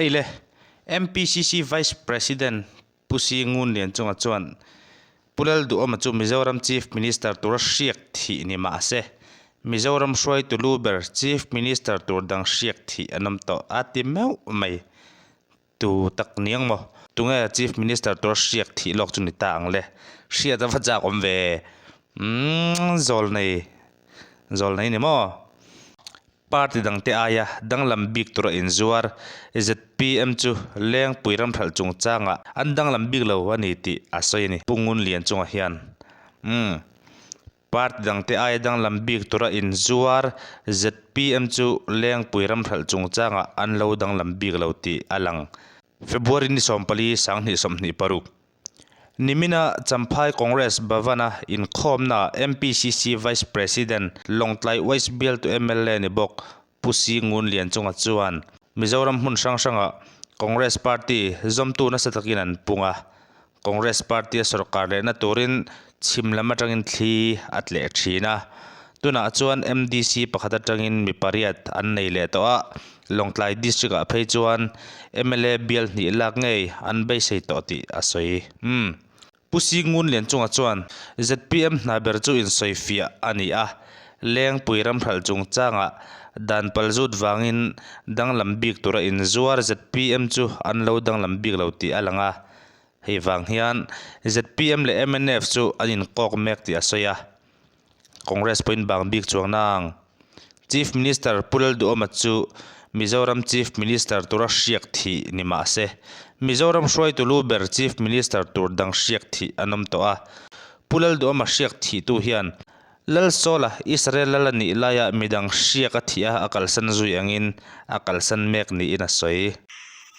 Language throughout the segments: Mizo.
Hei le, MPCC Vice President Pu Si Ngun Lian chunga chuan Pu Lalduhawma chu Mizoram Chief Minister tura hriak thih ni mah se, Mizoram hruaitu lu ber Chief Minister tur dang hriak thih an awm tawh a ti meuh mai. Tu tak niang maw? Tunge Chief Minister tura hriak thih lawk chu ni ta ang le? Hriat a va chak awm ve. Umm zawlnei, zawlnei ni maw? Party dangte aia danglam bik tura inzuar zpm chu Lengpui ramhralh chungchangah an danglam bik lo a ni tih a sawi a ni. Pu Ngun Lian chungah hian umm party dangte aia danglam bik tura inzuar zpm chu Lengpui ramhralh chungchangah an lo danglam bik lo tih a lang. February ni 14 2026. Nimina Champhai Congress Bhavan-a inkhawmnaah MPCC Vice President Lawngtlai West bialtu mla ni bawk Pu Si Ngun Lian chunga chuan Mizoram hmun hrang hrangah Congress Party zawmtu nasa takin an pung a, Congress Party a sorkar lehna turin chhim lam atangin thli a tleh thin a. Tunah chuan MDC pakhat atangin mi pariat an nei leh tawh a, Lawngtlai District-ah phei chuan mla bial hnih lak ngei an beisei tawh tih a sawi. Umm. Pu Si Ngun Lian chunga chuan zpm hna ber chu insawifiah a ni a, Lengpui ramhralh chungchangah dan palzut vangin danglam bik tura inzuar zpm chu an lo danglam bik lo tih a lang a. Hei vang hian zpm leh mnf chu an inkawk mek tih a sawi a. Congress pawhin bang bik chuang nang. Chief Minister Pu Lalduhawma chu Mizoram Chief Minister tura hriak thih ni mah se, Mizoram hruaitu lu ber Chief Minister tur dang hriak thih an awm tawh a. Pu Lalduhawma hriak thihtu hian Lalsawla Israel lal a nih laia midang hriak a thih a a kalsan zui angin a kalsan mek niin a sawi.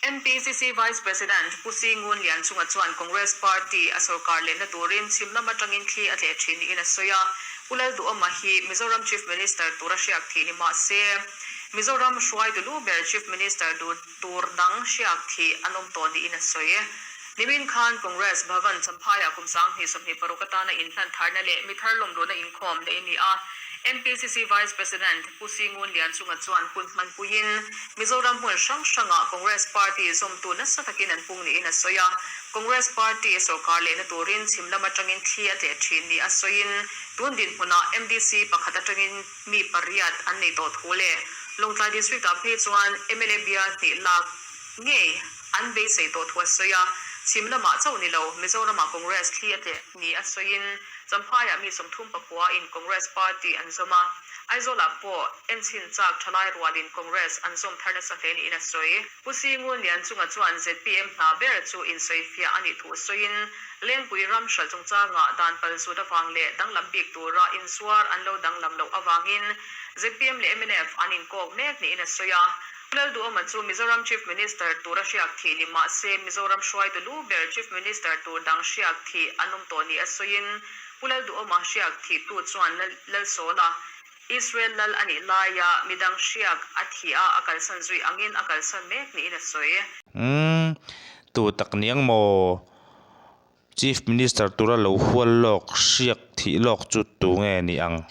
MPCC Vice President Pu Si Ngun Lian chunga chuan Congress Party a sorkar lehna turin chhim lam atangin thli a tleh thin niin a sawi a. Pu Lalduhawma hi Mizoram Chief Minister tura hriak thih ni mah se, Mizoram hruaitu lu ber Chief Minister tur dang hriak thih an awm tawh niin a sawi. Nimin khan Congress Bhavan Champhaiah kum 2026 atana inhlan tharna leh mi thar lawmluhna inkhawm neih a ni a. MPCC Vice President Pu Si Ngun Lian chunga chuan hun hmanpuiin Mizoram hmun hrang hrangah Congress Party zawmtu nasa takin an pung niin a sawi a. Congress Party sorkar lehna turin chhim lam atangin thli a tleh thin ni a sawiin tun dinhmunah MDC pakhat atangin mi pariat an nei tawh thu leh Lawngtlai District-ah phei chuan mla bial hnih lak ngei an beisei tawh thu a sawi a. Chhim lamah chauh ni lo Mizoramah Congress thli a tleh ni a sawiin Champhaiah mi 39 in Congress Party an zawm a, Aizawlah pawh enchhin chak thalai rualin Congress an zawm thar nasa hle niin a sawi. Pu Si Ngun Lian chunga chuan zpm hna ber chu insawifiah a nih thu sawiin, Lengpui ram hralh chungchangah dan pal zut avang leh danglam bik tura inzuar an lo danglam loh avangin zpm leh mnf an inkawk mek niin a sawi a. Lalduhawma chu Mizoram Chief Minister tura hriak thih ni mah se Mizoram hruaitu lu ber Chief Minister tur dang hriak thih an awm tawh ni a sawiin Pu Lalduhawma hriak thihtu chuan Lalsawla Israel lal a nih laia midang hriak a thih a a kalsan zui angin a kalsan mek niin a sawi. Umm, tu tak niang maw? Chief Minister tura lo hual lawk hriak thih lawk chu tu nge ni ang?